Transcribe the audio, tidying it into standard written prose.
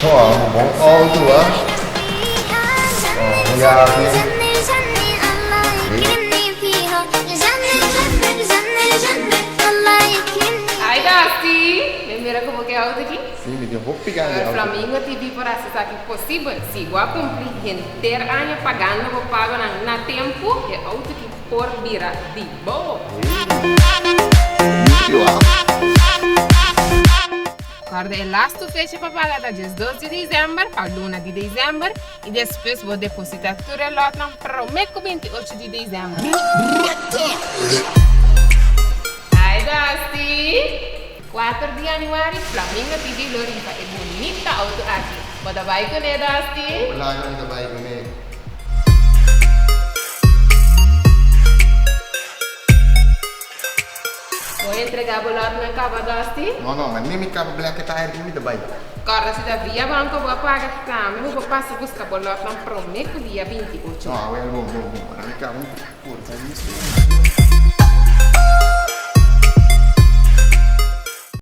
Oh, bon auto, ah. Oh, yabi. Hi Dusty! Mi mira ku bo ke auto aki? Sí, mi tin hopi gana di auto. Flamingo TV por hasi esaki posibel. Si bo a kumpli henter aña pagando bo pagonan na tempu, e auto aki por bira di bo. Hey, wow. Kòrda e lastu fecha pa paga ta 12 di desèmber pa luna di desèmber i despues bo depositá tur e lòtnan promé ku 28 di desèmber. Hi Dusty! 4 di yanüari Flamingo TV lo rifa e bunita outo aki. Bo ta bai kuné Dusty? Hola mi ta bai kuné. Bo entrega bo lot na caba Dusty? No no, ma ni mi caba black tire ni mi ta bai. Corda si ta via banco bo a paga tambe bo por pasa busca bo lotnan prome cu dia 28. No, awel bon bon bon, ora mi caba mi ta corta listo.